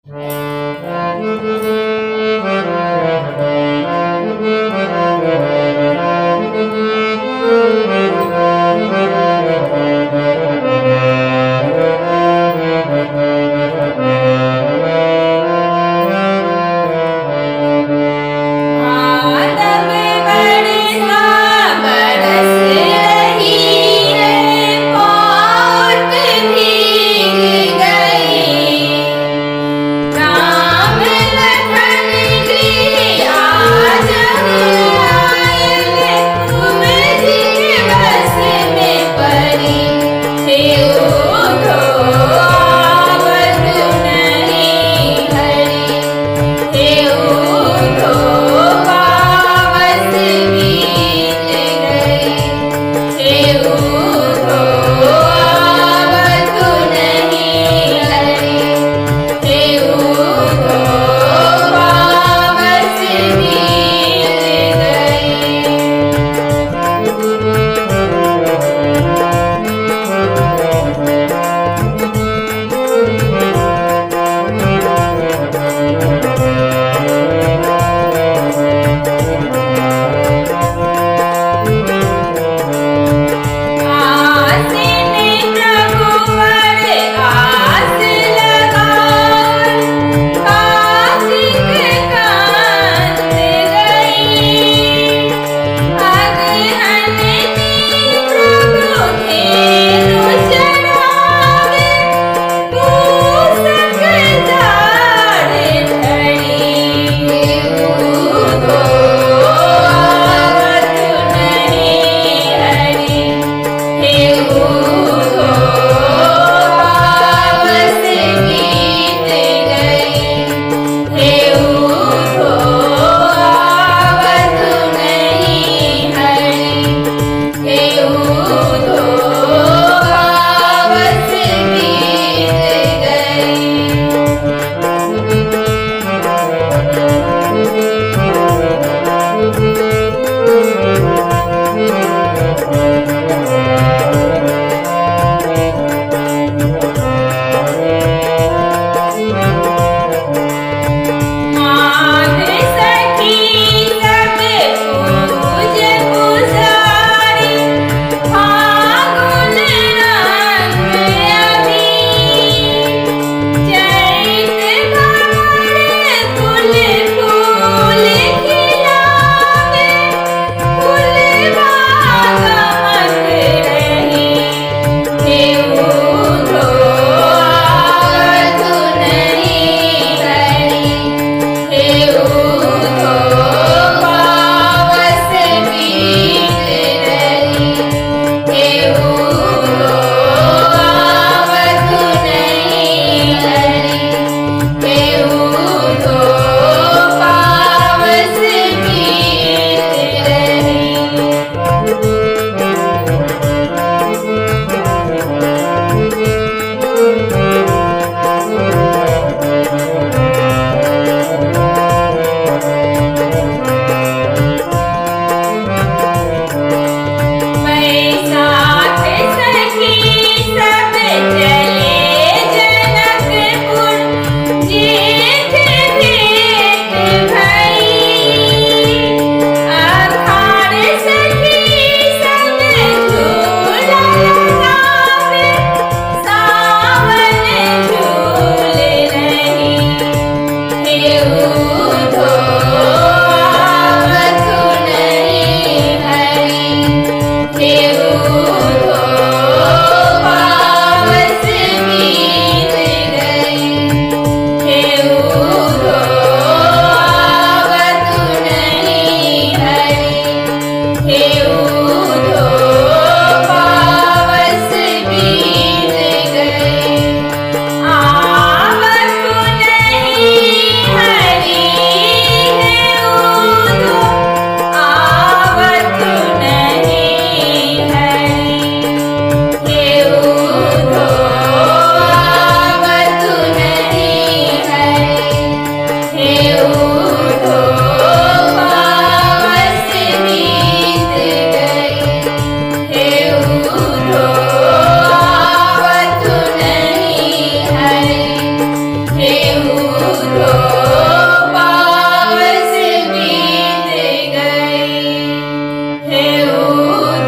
आदम बरसा बरस रही है, पाट भीग गई। राम लखन गृह आज आयल, कुबजी के बस में परी। हे उठो आवत नहीं हरि, हे उठो पावस बीत गई। हे उठो आवत नहीं हरि, हे उठो पावस बीत गई। आसिन प्रभुवर आस लगाउल, कार्तिक कांत गई। अगहन में प्रभु धेनु चरावे, मूसक जाड़ धरी। उठो आवत नहीं हरि, हे उठो पावस बीत गई। हे उठो आवत नहीं हरि, हे उठो पावस बीत गई। माघ सखी सब पूज पुजारी, फागुन रंग अबीर। चैत भंवर फूल फूल खिलावे, फुलवा गमक रही। हे उठो आवत नहीं हरि, हे उठो पावस बीत रही। हे उठो आवत नहीं हरि, हे उठो पावस बीत रही। बैसाख सखी सब चले जनकपुर, जेठ भेंट भई। अखाड़ सखी सब झूला लगावे, सावन झूल रही। हे उठो आवत नहीं हरि, हे उठो पावस बीत गई। हे उठो आवत नहीं हरि, हे उठो पावस बीत गई। आवत नहीं हरि। उधो पावस बीत गई, हे उधो।